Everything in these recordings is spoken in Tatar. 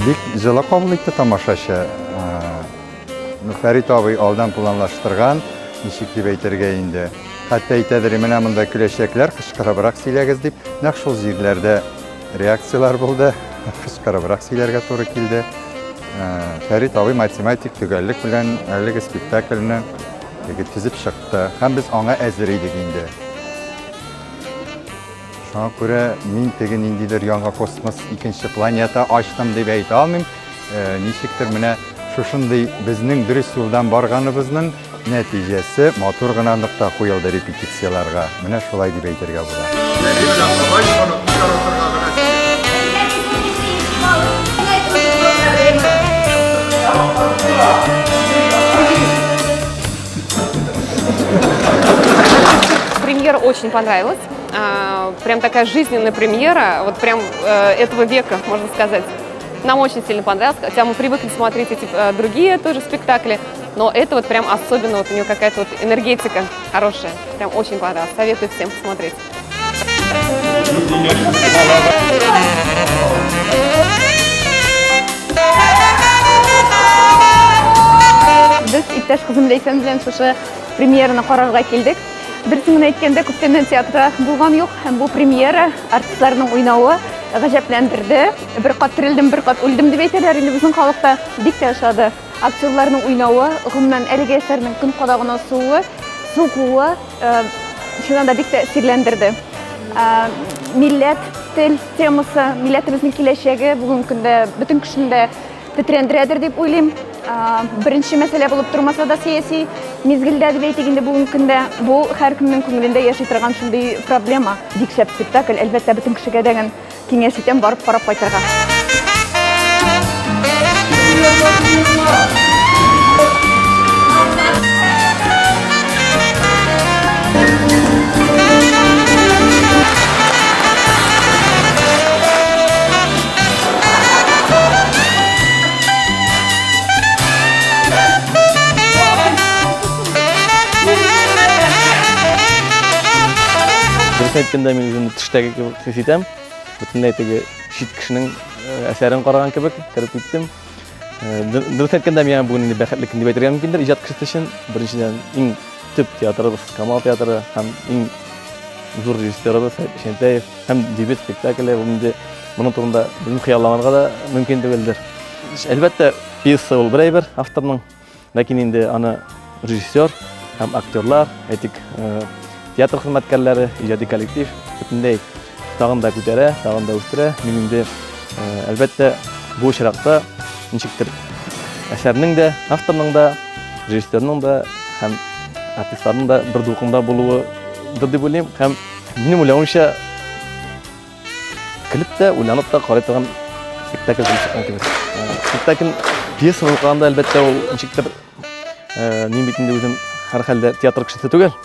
Бик җылы кабул итте тамашачы. Фәрит абый алдан планлаштырган, ничек дип әйтергә инде. Хәтта әйтәдер, менә монда көләчәкләр, кычкырыбрак сөйләгез дип. Нәкъ шул җирләрдә реакцияләр булды, кычкырыбрак сөйләргә туры килде. Фәрит абый математик төгәллек белән әлеге спектакльне теге төзеп чыкты. Һәм без аңа әзер идек инде. Шуңа күрә мин теге ниндидер яңа космос, икенче планета ачтым дип әйтә алмыйм. Ничектер менә шушындый безнең дөрес юлдан барганыбызның нәтиҗәсе матур гына нокта куелды репетицияләргә. Менә шулай дип әйтергә була. Премьера очень понравилась. Прям такая жизненная премьера, вот прям этого века, можно сказать. Нам очень сильно понравилось, хотя мы привыкли смотреть эти другие тоже спектакли, но это вот прям особенно, вот у нее какая-то вот энергетика хорошая, прям очень понравилось, советую всем посмотреть. Без иптәш кызым Ләйсән белән шушы премьераны карарга килдек. Дөресен генә әйткәндә, күптәннән театрда булган юк, һәм бу премьера артистларның уйнавы гаҗәпләндерде. Бер кат терелдем, бер кат үлдем дип әйтәләр инде безнең халыкта. Бик тә ошады. Актерларның уйнавы, гомумән әлеге әсәрнең көн кадагына суы, сугуы, чыннан да бик тәэсирләндерде. Милләт, тел темасы, милләтебезнең киләчәге бүгенге көндә бөтен кешене дә тетрәндерәдер дип уйлыйм. Беренче мәсьәлә булып тормаса да сәяси мизгелдә дип әйтик инде бүгенге көндә бу һәркемнең күңелендә яши торган шундый проблема. Бик шәп спектакль, әлбәттә, бөтен кешегә дә киңәш итәм барып карап кайтырга. Дөресен әйткәндә, мин үземне төштәге кебек хис итәм. Бөтенләй теге чит кешенең әсәрен караган кебек кереп киттем. Дөрес әйткәндә, миңа бүген инде бәхетле көн дип әйтергә мөмкиндер иҗат кешесе өчен. Беренчедән, иң төп театрыбыз Камал театры һәм иң зур режиссерыбыз Сәет Бишәнтәев һәм дебют спектакле. Ул инде моның турында белем хыялланырга да мөмкин түгелдер. Әлбәттә, пьеса ул бер әйбер авторның, ләкин инде аны режиссер һәм актерлар, әйтик, театр хезмәткәрләре, иҗади коллектив бөтенләй тагын да күтәрә, тагын да үстерә. Мин инде, әлбәттә, бу очракта ничектер әсәрнең дә, авторның да, режиссерның да һәм артистларның да бер дулкында булуыдыр дип уйлыйм. Һәм минем уйлавымча, көлеп тә, уйланып та карый торган спектакль булып чыккан кебек. Спектакль пьеса укыганда, әлбәттә, ул ничектер, мин бит инде үзем һәрхәлдә театр кешесе түгел.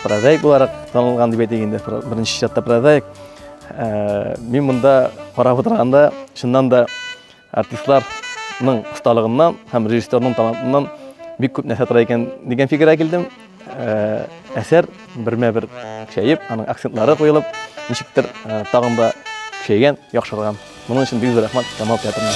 Прозаик буларак танылган дип әйтик инде, беренче чиратта прозаик. Мин монда карап утырганда, чыннан да артистларның осталыгыннан һәм режиссерның талантыннан бик күп нәрсә тора икән дигән фикергә килдем. Әсәр бермә-бер көчәеп, аның акцентлары куелып, ничектер тагын да көчәйгән, яхшырган. Моның өчен бик зур рәхмәт Камал театрына.